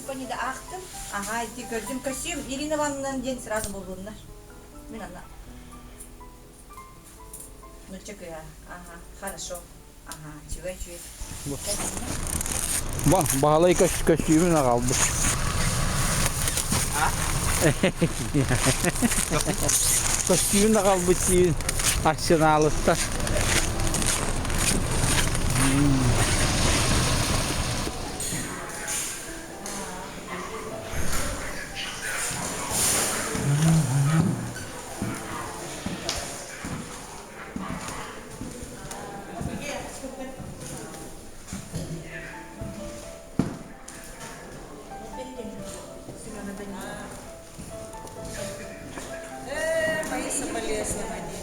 Степанида аахтым. Аха, ити көрдүм. Костюм Ирина Ивановна диэн сразу буллуннар. Мин анна. Нучча кыа. Ага, хорошо. Ага, чүгэй чүгэй. Баһылай көстүүмүн аҕалбыт. Көстүүмүн аҕалбыт диин арсеналыттан. Мои соболезнования.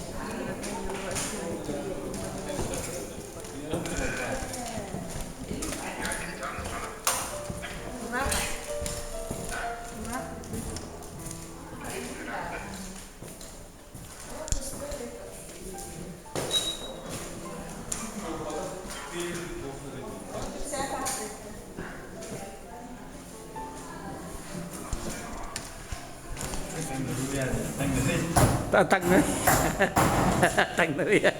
Таҥныы. Таҥныы.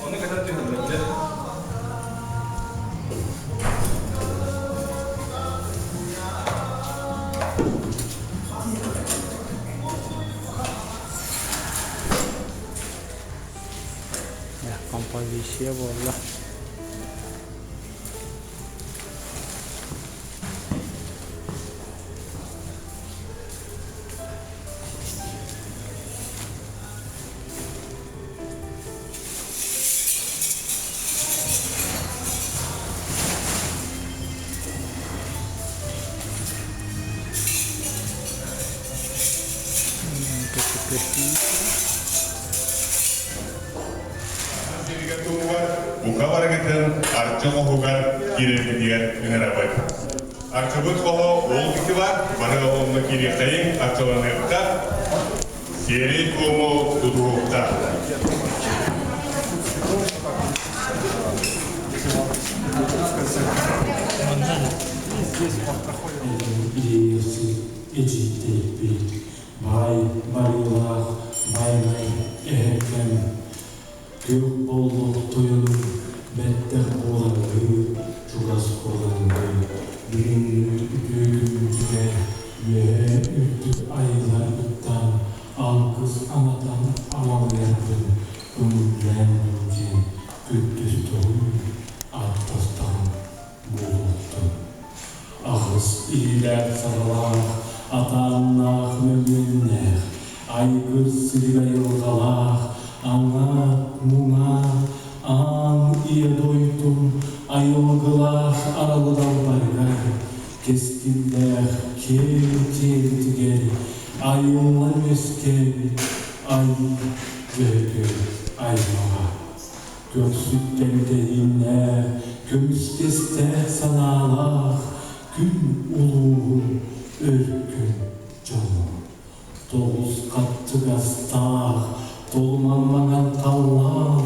Onu kadar diyorum. Композиция буолла. Бука барыгытын Арчы хоһугар киирэргитигэр ыҥырабыт. Арчыбыт хоһо ол киһи бар, бары онно киириэхтэйиҥ, арчыланыахха, сиэри-туому тутуһуохха. Иэйиэхсит эдьиийдэрбит баай барыылаах байанай эһэккэм Күөх боллох тойонун бэттэх буолаҥныы, чугас буолаҥныы, бүгүҥҥү үтүө күммүтүгэр үөһээ үрдүк айыыларбыттан алгыс анатан амалыйарбын көҥүллээн дуу диэн көрдөстөҕүм, ааттастаҕым буолуохтун. Аҕыс иилээх-саҕалаах, атааннаах мөҥүөннээх, айгыр силик айылҕалаах, аҥаат, муҥаат, аан ийэ дойдум айылгылаах аралыдалбарыгар, кэскиллээх киэҥ киэлитигэр айыллан үөскээбит ай дьөһөгөй аймаҕа. Көхсүттэн тэһииннээх, көмүскэстээх санаалаах күн улууһун өркөн дьоно. Тоҕус хаттыгастаах, толуман маҥан халлаан,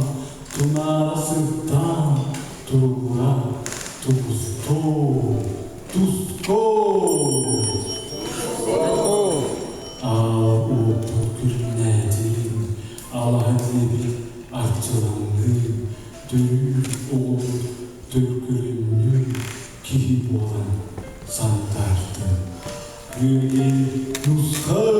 тунаара сырдаан, туругура тубустуу, тускуу! Аал уоппут күрүҥнээтин, Алаһа диэбит арчылаҥныы, төрүүр оҕобут төлкөлөннүү киһи буолан сандаардым. Күөгэй нусхал!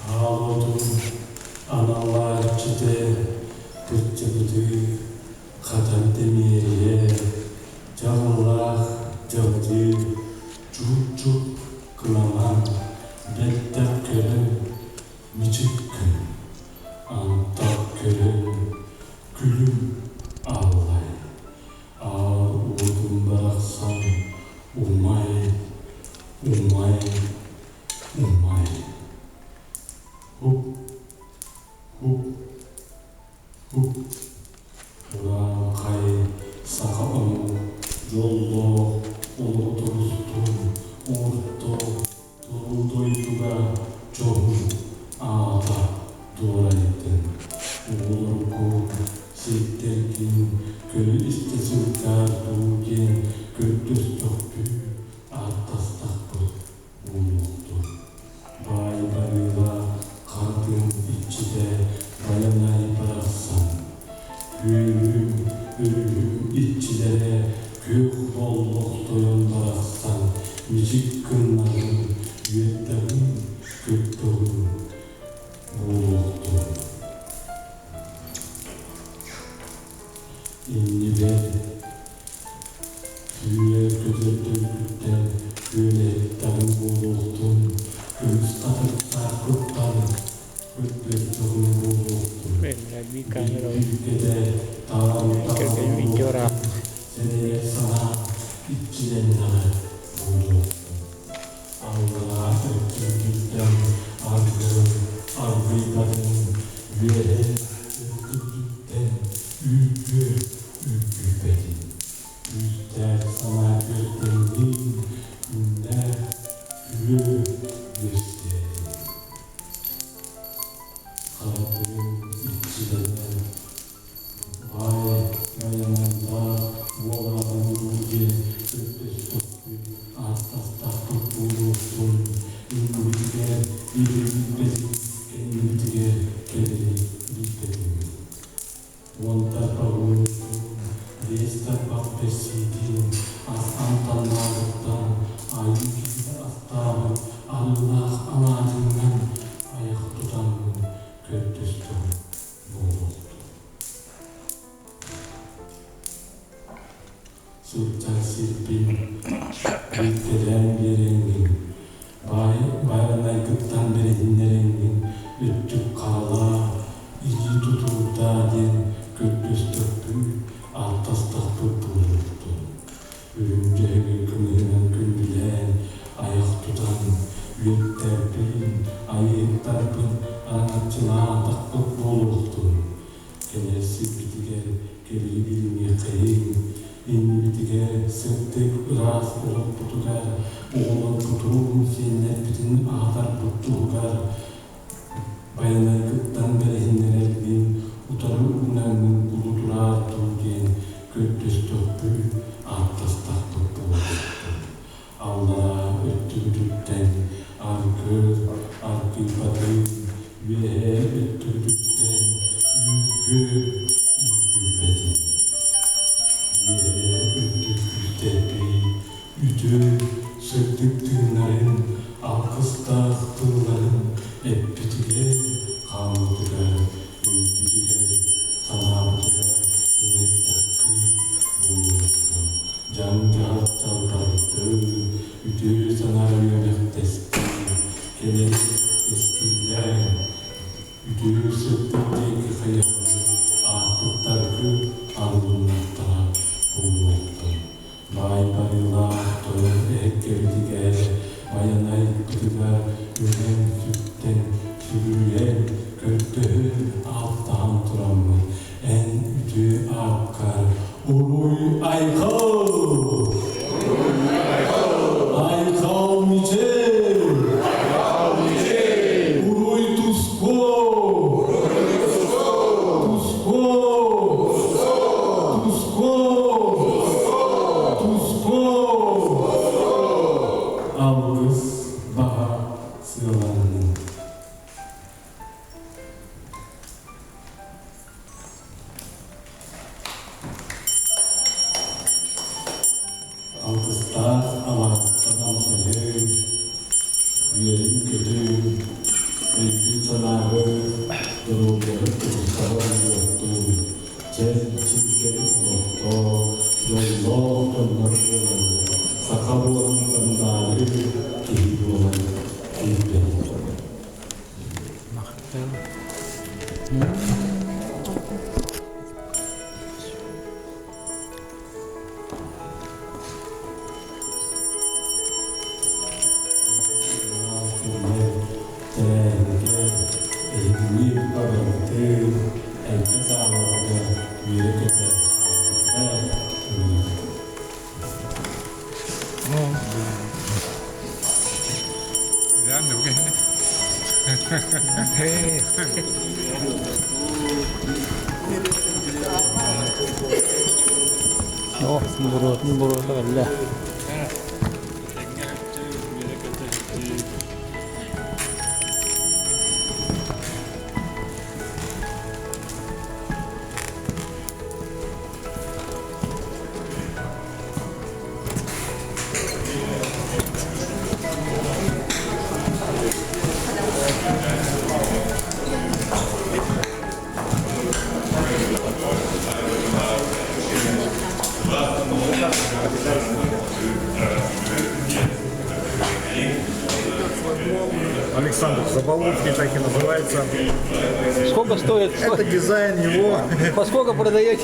Аал отун аналлааччыта кырдьыбыты хатан тэмиэрийэ, дьаҕыллаах дьабадьы чууччук кыламан бэттэх көрө. Күлүм аллай, аал уотум барахсан умай, умай, умай. Хуп, хуп, хуп. Урааҥхай саха омук дьоллоох олоҕу тубустун, орто туруу дойдуга дьоһун аата дуорайдын. Оҕолоргун, сирдэргин көрө-истэ сылдьаар дуу диэн көрдөстөхпүт, ааттастахпыт буолуохтун. Баай барыыла хартыын иччитэ Байанай барахсан. Күөлүм, өрүһүм иччилэрэ күөх боллох тойон барахсан мичик гыннарым, үөрдэҕим, көттөҕүм буолуохтун. Иннибэр Сүүрэр көтөр төрүкүттэн күөлэһиттэҕим буолуохтун, көмүс хатырыктаахпыттан көрбөттөҕүм буолуохтун. Билбиккэтэ таалыктаҕа буолуохтун, сэрэйэр санаа иччилэннэҕэ буолуохтун. Аллараа өттүгүттэн аргы аргыйбатын, үөһэ өттүгүттэн үүкү үүкүйбэтин. Күүстээх санаа күөртэҥниин, күннээх күрүө үөскээтин. Хара тыын иччилэнэн, баай байанайдаах буолаатын дуу диэн көрдөстөхпүт, ааттастахпыт буолуохтун, иннибитигэр илиибитин кэннибитигэр кэлэри билбэтим. Уон тарбах уурдум, биэс тарбах бэрсиитин, ас амтаннааҕыттан айыы киһитэ астаабыт арыылаах алаадьыннан айах тутаммын көрдөстөҕүм буолуохтун. Сылдьар сирбин билгэлээн биэрэҥҥин, баай байанайгыттан бэриһиннэрэҥҥин өттүк харалаа, илии тутуурдаа диэн көрдөстөхпүн, ааттастахпыт буолуохтун. Үрүҥ дьөһөгөй кымыһынан күндүлээн, айах тутан, үөттэрбин, айыһыттарбын араҥаччылаатахпыт буолуохтун. Кэлэр сирбитигэр кэлии билиниэххэйиҥ, иннибитигэр сырдык ыраас олохпутугар, оҕолорбутун, сиэннэрбитин аһатарбыт туһугар Байанайгыттан бэриһиннэрэргин утары уунаҥҥын кулутураат дуу диэн көрдөстөхпүт, ааттастахпыт буолуохтун. Аллараа өттүгүтүттэн аргы, аргыйбатын, үөһээ өттүгүтүттэн үүкү, үүкүйбэтин. Үөһээ үрдүк күүстэрбит үтүө сырдык тыыннарын, алгыстаах тылларын эппитигэр, хааммытыгар, өйбүтүгэр, санаабытыгар иҥэрдэххит буолуохтун. Дьаҥ-дьаһах дьалбардыы, үтүө санаа үөрэхтэстии, кэлэр кэскиллээн, үтүө сырдык диэки хайыһан аартыктаргы арылыннахтара буолуохтун. Баай барыылаах тойон эһэккэбитигэр, Байанай бытыгар үҥэн-сүктэн, сүгүрүйэн, көрдөһөн, ааттаһан тураммыт, эн үтүө ааккар Уруй айхал! Айхал мичил! Уруй туску! Туску! Туску! Туску! Алгыс баҕа сыаланнын. Алгыстаах алаастан амсайыы, үөрүн-көтүн, өйгүн-санааҕын, доруобуйаҕын тупсарар уоттун, чэл чилкэри олохтоох, дьоллоох дьоннор буолан, саха буолан сандаары киһи буолан киирбэт. Махтал. үөрэ-көтө аахпыттар О, буруотун буруота кэллэ. Александр Заболоцкий, так и называется. Сколько стоит? Это дизайн его. По сколько продаете?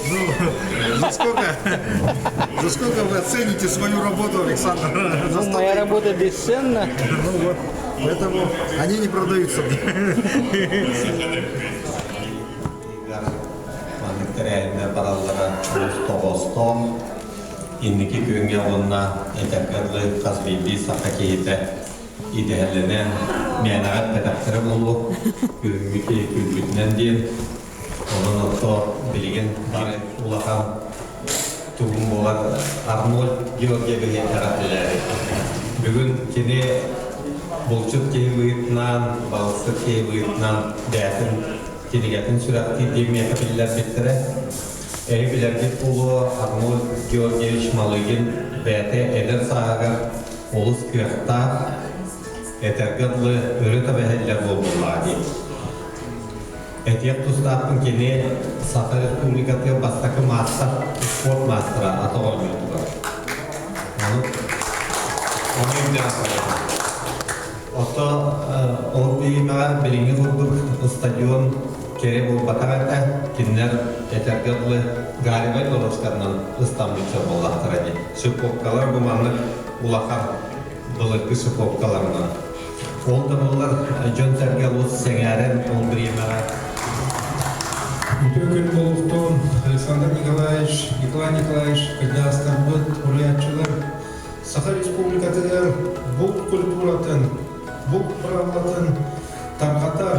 За сколько, за сколько вы оцените свою работу, Александр? За Ну, моя работа бесценна. Ну вот, поэтому они не продаются. Маннык тэрээһиннэр бараллара олус тоҕоостоох. Инники күөҥҥэ уонна этэргэ дылы хас биирдии саха киһитэ идэһэлэнэн мээнэҕэ эппэтэхтэрэ буолуо күһүҥҥү киһи күлбүтүнэн диэн. Онон отто билигин биир улахан тугум буолар Арнольд Георгиевиһы эҕэрдэлээри. Бүгүн кини булчут киһи быһыытынан, балыксыт киһи быһыытынан бэйэтин кинигэтин сүрэхтиир диэн миэхэ биллэрбиттэрэ. Эһи билэргит буолуо, Арнольд Георгиевич Малыгин бэйэтэ эдэр сааһыгар олус кыахтаах, этэргэ дылы өрө тэбэһэллэр буолбуллаа дии. Этиэх тустаахпын кини Саха Республикатыгар бастакы маастар, спорт маастара атах оонньуутугар. Ону ону өйдөөн Оттон ол бириэмэҕэ билиҥҥи курдук стадион кэрэ буолбатах этэ. Кинилэр этэргэ дылы гаревай дорожканан ыстаммыт дьон буоллахтара дии. Шиповкалар бу маннык улахан былыргы шиповкаларынан. Ол да буоллар дьон-сэргэ олус сэҥээрэн ол бириэмэҕэ Үтүө күн буолуохтун, Александр Николаевич, Николай Николаевич, кырдьаҕастарбыт, уруйааччылар, Саха Республикатыгар булт культуратын, булт правилатын тарҕатар,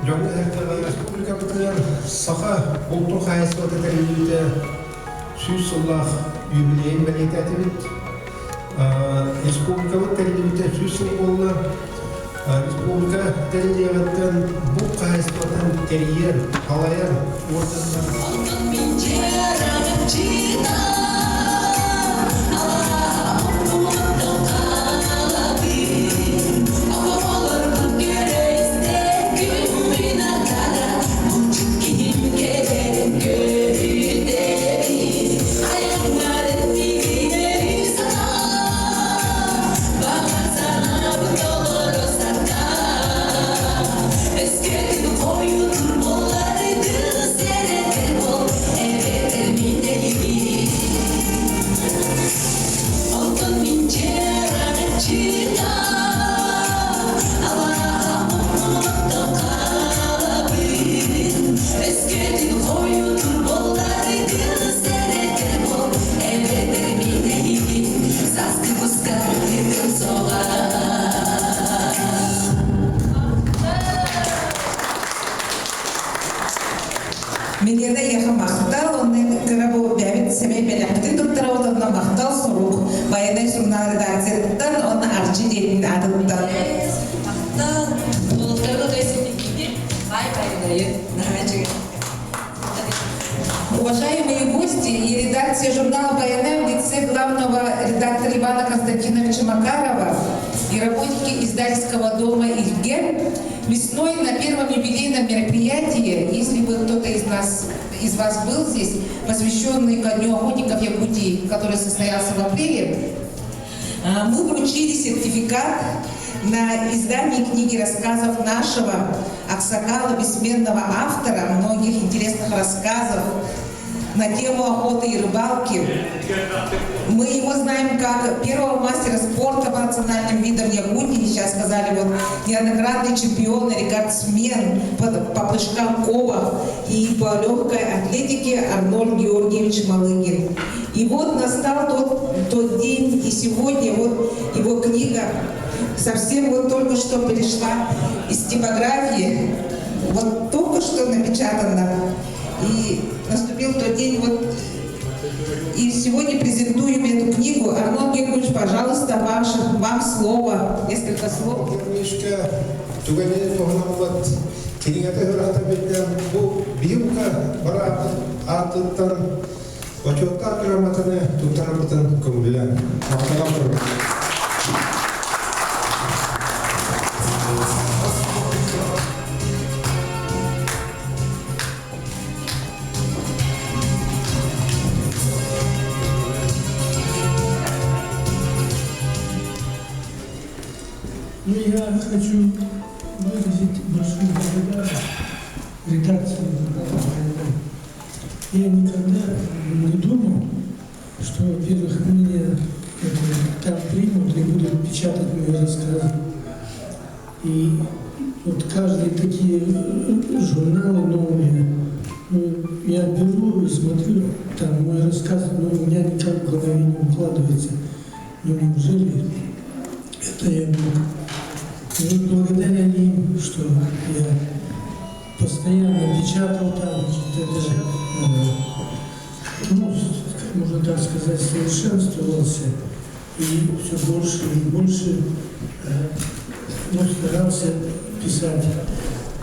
дьоҥҥо-сэргэҕэ республикабытыгар саха бултун хаһаайыстыбата тэриллибитэ 100 сыллаах юбилейын бэлиэтээтибит. Республикабыт тэриллибитэ 100 сыл буолла. Республика тэриллиэҕиттэн булт хаһаайыстыбатын тэрийэр, салайар уорганнар Милена эйиэхэ махтал, онно кыра бу бэйэбит сэмэй бэлэхпитин туттарабыт, онно махтал сурук байанай сурунаал редакциятыттан, онно Арчы диэтин аатыттан. Махтал. Уолаттарга то есть Бай бай дайы. Уважаемые гости и редакция журнала «Баянай» в лице главного редактора Ивана Константиновича Макарова и работники издательского дома «Ильген» весной на первом юбилейном мероприятии, если бы кто-то из нас, из вас был здесь, посвященный ко Дню охотников Якутии, который состоялся в апреле, мы вручили сертификат на издание книги рассказов нашего Аксакала, бессменного автора многих интересных рассказов. на тему охоты и рыбалки. Мы его знаем как первого мастера спорта по национальным видам Якутии, сейчас сказали, вот неоднократный чемпион и рекордсмен по прыжкам ковах и по легкой атлетике Арнольд Георгиевич Малыгин. И вот настал тот день, и сегодня вот его книга совсем вот только что перешла из типографии, вот только что напечатана. И наступил тот день, вот и сегодня презентуем эту книгу. Арнольд Георгиевич, пожалуйста, вам слово, несколько слов. Мишка, түгэни туһанаммыт кинигэтэ ыраата биллэн бу биһиги бары аатыттан бочуоттаах грамотаны туттарарбытын көҥүллээҥ. Махтанан турабын. Ну, я хочу выразить большую благодарность редакции журнала «БНМ». Я никогда не думал, что, во-первых, меня это, там примут и будут печатать мои рассказы. И вот каждые такие журналы новые, ну, я беру и смотрю, там мой рассказ, ну, у меня никак в голове не укладывается. Ну, неужели это я мог? И вот благодаря им, что я постоянно печатал там, это, ну, можно так сказать, совершенствовался и все больше и больше ну, старался писать.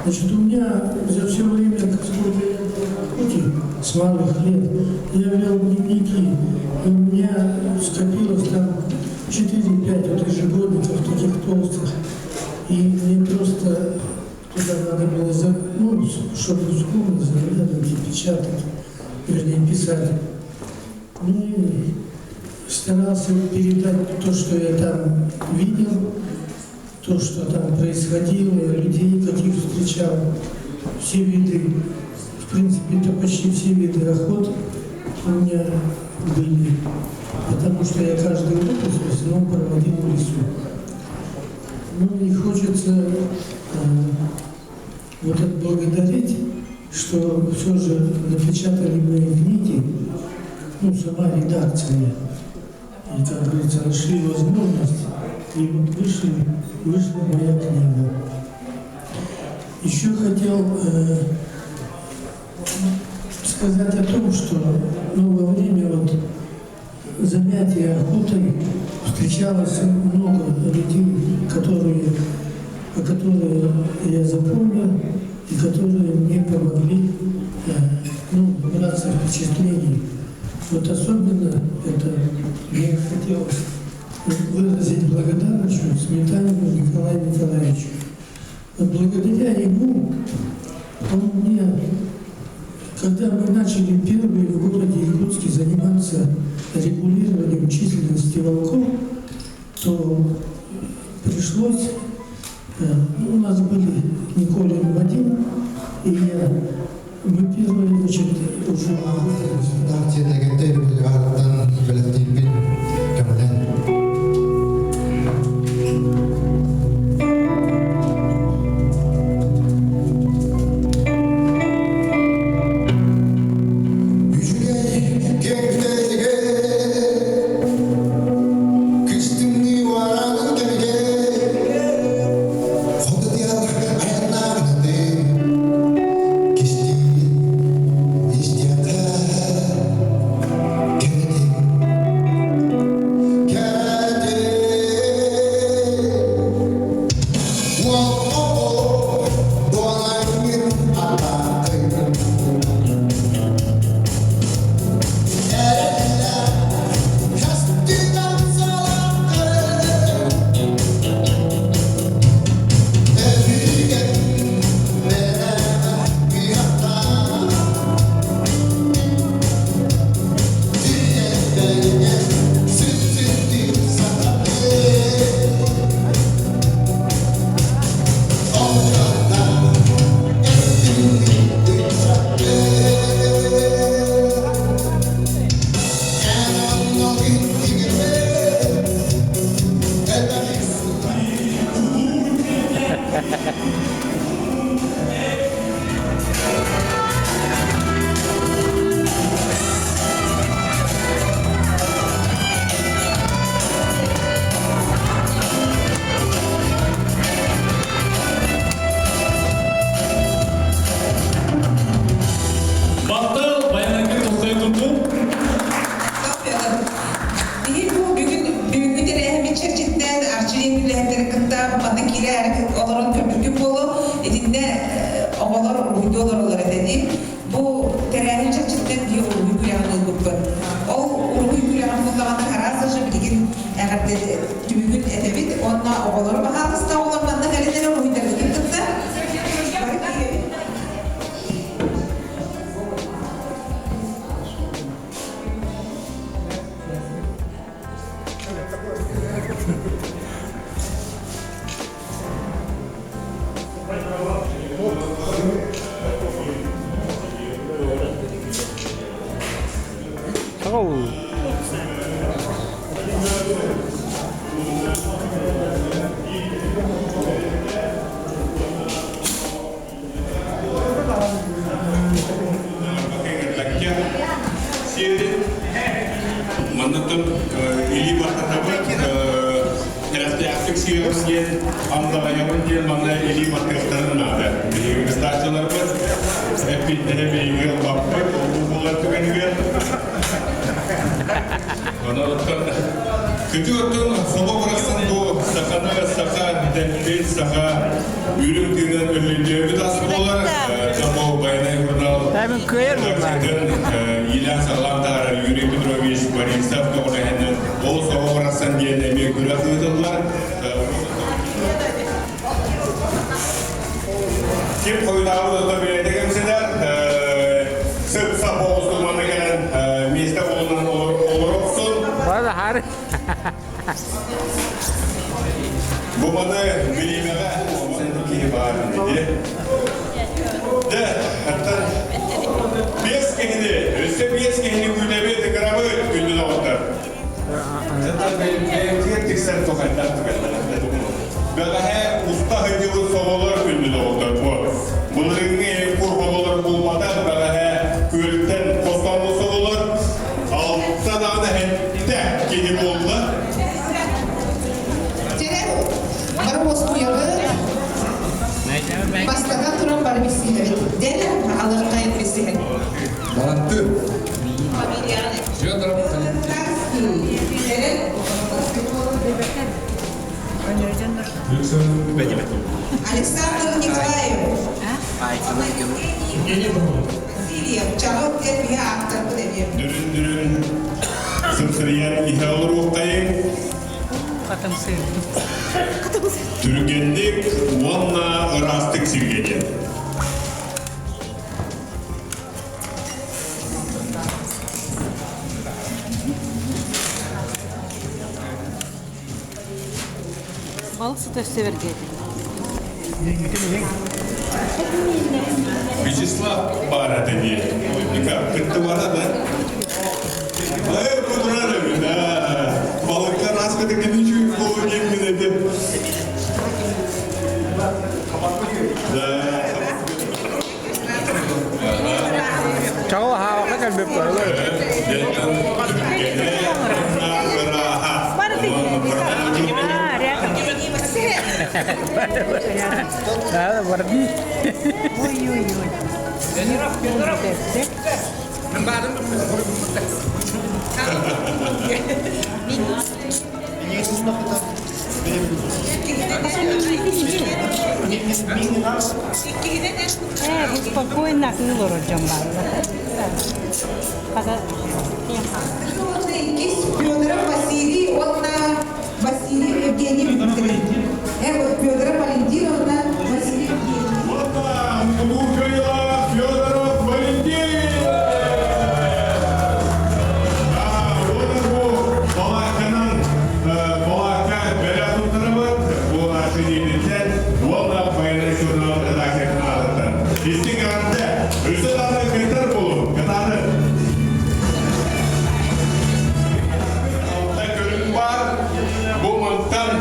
Значит, у меня за все время, сколько я был на охоте, с малых лет, я вел дневники, и у меня скопилось там 4-5 вот ежегодников таких толстых. И мне просто туда надо было, ну, чтобы вспомнить, заглядывать и печатать, вернее, писать. Ну и старался передать то, что я там видел, то, что там происходило, людей, каких встречал, все виды, в принципе, это почти все виды охот у меня были, потому что я каждый отпуск в основном проводил в лесу. Ну и хочется вот отблагодарить, что все же напечатали мои книги, ну, сама редакция, и, как говорится, нашли возможность, и вот вышла моя книга. Еще хотел сказать о том, что ну, во время вот занятия охотой встречалось много людей, которые я запомнил и которые мне помогли ну, набраться впечатлений. Вот особенно это мне хотелось выразить благодарность Сметанину Николаю Николаевичу. Вот благодаря ему он мне, когда мы начали первые в городе Якутске заниматься регулированием численности волков, то пришлось, у нас были Николин Вадим и я, мы первые, значит, уже... түмүгүн этэбит уонна оҕолору баһаалыста оҕолор манна кэлин эрэ уруһуйдаргытын кытта бары киирэбит. Ау. Маннаттан илии баттатабыт, кэрэхтээхтик сиэҕин диэн, андаҕайабын диэн манна илии баттыахтарын наада. Биһиги кыстааччыларбыт эппиттэрэ биһиги ылбаппыт, ол буолар түгэнигэр. Онон Күтү оттон собо бырахсан бу саханы саха дэппит, саха үрүҥ тыынан өллөйдөөбүт ас буолар. Чомо Байанай журнал иилээн саҕалаан таһаарар Юрий Петрович Борисов көҕүлэһинэн ол собо бырахсан диэн эмиэ күрэх ыытыллар. Ким хойутаабыт ото бэйэтэ кэмсэнэр, сып-сап оҕустук манна кэлэн миэстэ булунан олоро охсун. Бу маны бириэмэҕэ киһи баар ини. Дэ, оттон биэс киһини, өссө биэс киһини күүтэбит, кырабыт, күндү доҕоттор. Бэйэтигэр тиксэр тухайдар түгэннэр. Бэҕэһээ уста сылдьыбыт соболор күндү доҕоттор бу. Былырыыҥҥы кур соболор булбатах бэҕэһээ күөлтэн хостоммут соболор алта даҕаны сэттэ киһи буолла. Дьэ, бары уоскуйабыт. Бастатан туран бары билсиһэбит. Дьэ, алырхайын билсиһэн. Баланты. Федоров Александр Николаев. Васильев, Чаҕыл диэн биһи ааптарбыт эмиэ. Дүрүн-дүрүн сыпсырыйан иһэ олоруоххайыҥ. Түргэнник уонна ыраастык сиргэ диэн. Балык сыта өссө бэргээтэ. Вячеслав баар этэ дии. Никак, кыттыбата да. Э, бу турар эбит, Балыктар аскыты кини үчүгэй буолуо диэммин этим. Да. Чаҕыл хаалаха кэлбит барды. Ой-ой-ой. Э, бу спокойно кыыл олорор дьон бааллар. Хата Иккис Федоров Василий уонна Василий Евгений Э, Федоров Валентиновна, Василий Евгений. Уонна Мукуйла Федоров Валентин! Уонна бу балаакканан балаакка бэлэх туттарабыт. Бу Арсенийдиттэн уонна Байанай журнал редакциятын аатыттан. Истиҥ эҕэрдэ! Өссө даҕаны кыттар буолуҥ, кытаатын! Алта көрүҥ баар. Бу мантан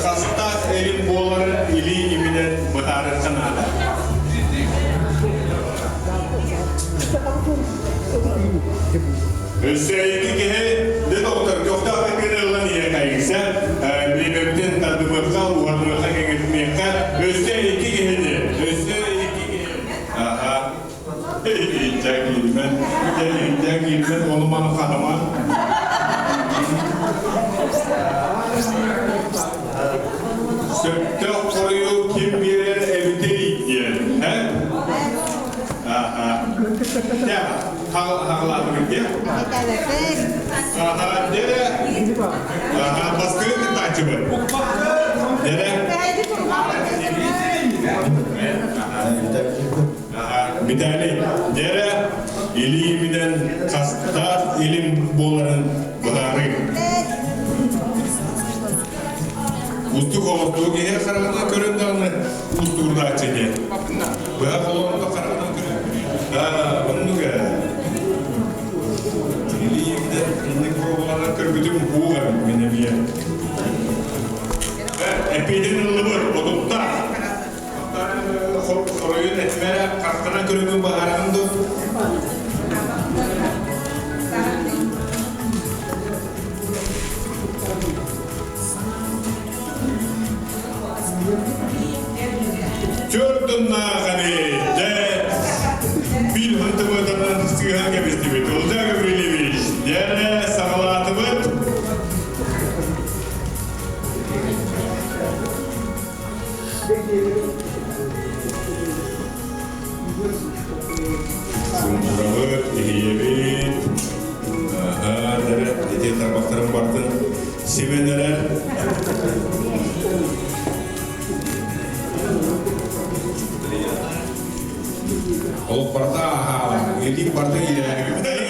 хастаах эрин буоларын илии иминэн бытаарыахха наада. Өссө икки киһи дэ доктор көхтөөх кэргэн ылан иһэ кайыкса бириэмэбитин тардымыахха, уһатымыахха, кэҥэтимиэххэ. Өссө икки киһини, өссө икки киһи. Аха. Ииччэ киирмэн, ииччэ киирмэн, ону маны хатаман. Сөптөөх хоруйу ким биэрэр эбитий диэн, һэ? Аха. Дьэ, хаҕылаатыгыт диэ? Аха, дере. Аха, бастыгы кыттааччыбыт. Дере. Виталий, дере илииминэн хастаах илим буоларын быһаарыы. Устук оҕостуу киһи хараҕынан көрөн даҕаны уустугурдааччы диэн. Быһа холоонто хараҕынан көрөн. Аа, оннук ээ. Илииминэн инник боруобаланан көрбүтүм уу эбит мин эмиэ. Эппиэтин ыллыбыт, отуттаах. Хоруйун этимэрэ хахтанан көрүҥүн баһараҕын дуу? Төрдүннааҕаны дьэ биир хантыбытынан сыһан кэбистибит. Улдьаа Гаврильевич, дьэ саҕалаатыбыт. Суммурабыт, иһийэбит. Аха, дэрэ, ити тарбахтарым бартын симэн эрэр. Олох барда аха, илиим барда иирээри. Дэрэ.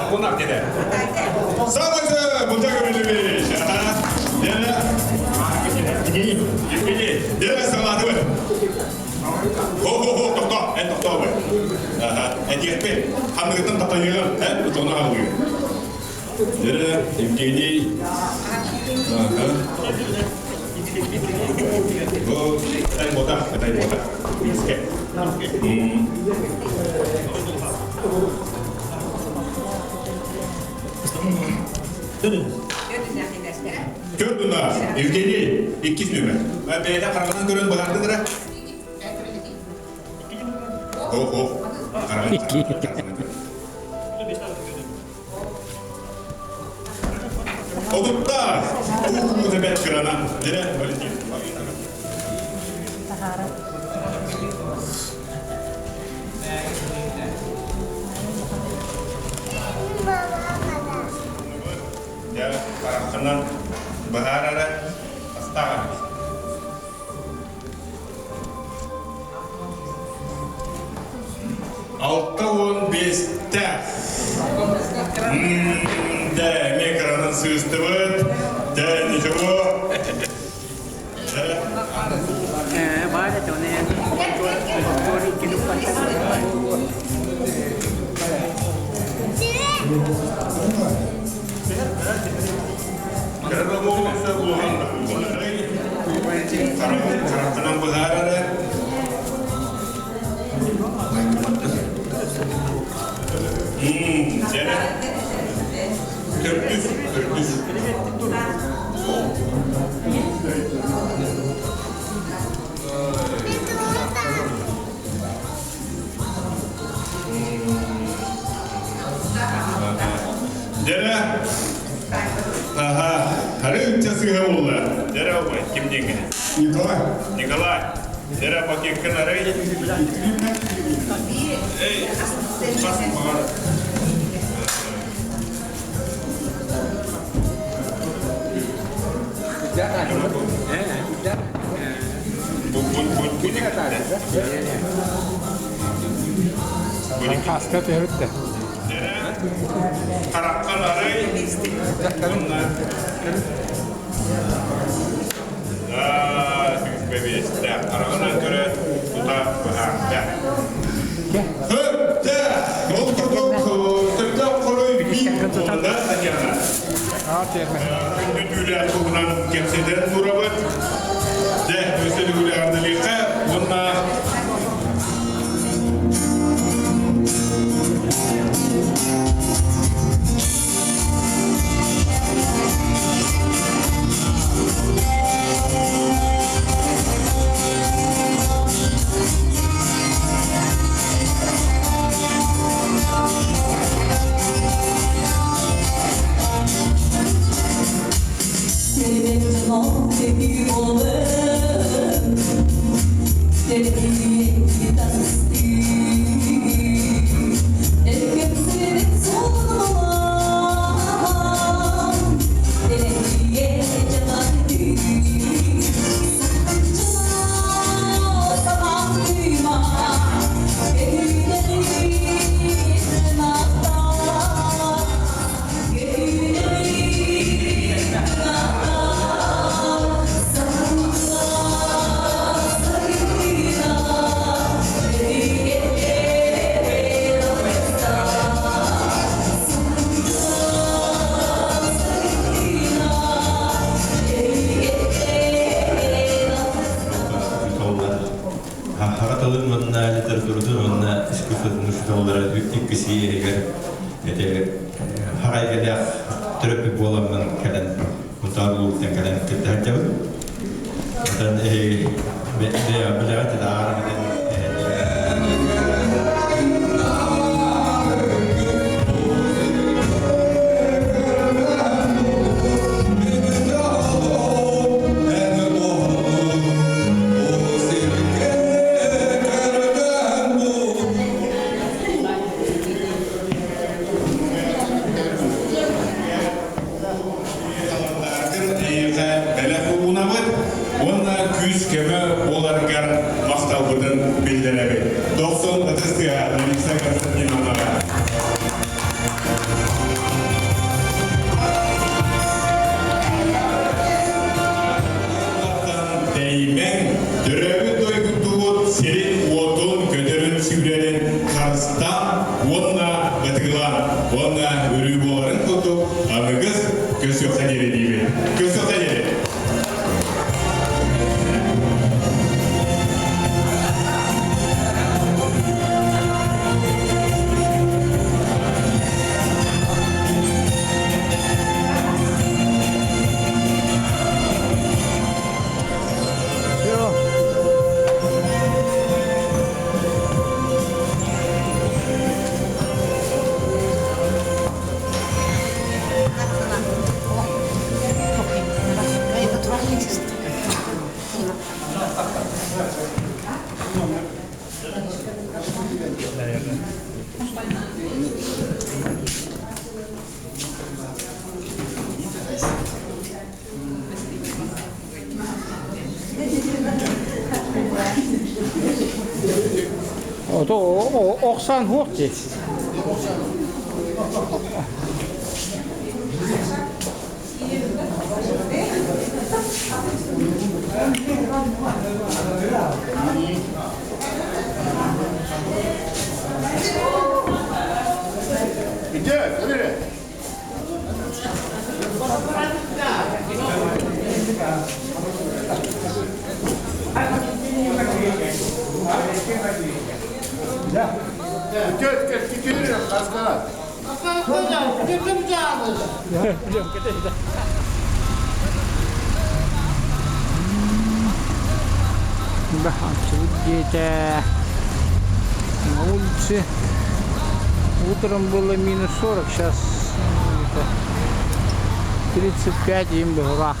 Кунак dedi. Самысы Булжак Гаврилович. Дere. Евгений. Дere саҕалаатыбыт. Хо-хо-хо, тохто, эн тохтообой. Этиэхпин, ханныгыттан татайыгын, эн утону аҕалыгын. Дere, Евгений. Ага. Бу, этай бота, этай бота. Көрдүнà, Евгений, иккис нүмер. Бэйэтэ хараҕынан көрөн быһаардын эрэ. Ох, ох. Отуттаах! Уу тэбэт кырана. Дэрэ, Валентин. Дьэ, хараххынан быһаарара астаах 65-тээх. Да, эмиэ кыранан сыыстыбыт. Да, ничего. Харахтанан быһаарара. Төрдүс, төрдүс. Дьэрэ, аха, арыычча сыыһа буолла. Дьэрэ убай, ким диэҥҥин? Николай. Николай. Дьэрэ пакеккын арый. Эй, бас баҕар. Хаска түһүттэ. Хараххан арый. Бэбиэстэ. Хараҕынан көрө тута быһаарда. Хөптө! Ол курдук сөптөөх хоруй биир буолла Татьяна. Күндү түүлээх туһунан кэпсэтэн турабыт. Дьэ, өссө төгүл уонна Хара тылын уонна литературатын уонна искусствотын учууталлара иккис иһигэр ити харайгэлээх төрөппүт буоламмын кэлэн Мутаар улууттан кэлэн кытта сылдьабын. Оттон билэҕит аар Эйиэхэ бэлэх уунабыт уонна күүс-көмө буоларгар махталбытын биллэрэбит. Дохсун ытыс тыаһа Лариса Константиновнаҕа. Тэйимэҥ, төрөөбүт дойдугут сирин-уотун, көтөрүн-сүүрэрин харыстаан уонна ытыгылаан уонна өрүү буоларын курдук аныгыс көсүөххэ диэри диибин. Көсүөххэ диэри! Все. Охсан хуох дии. Где-то на улице утром было минус 40, сейчас 35 им было.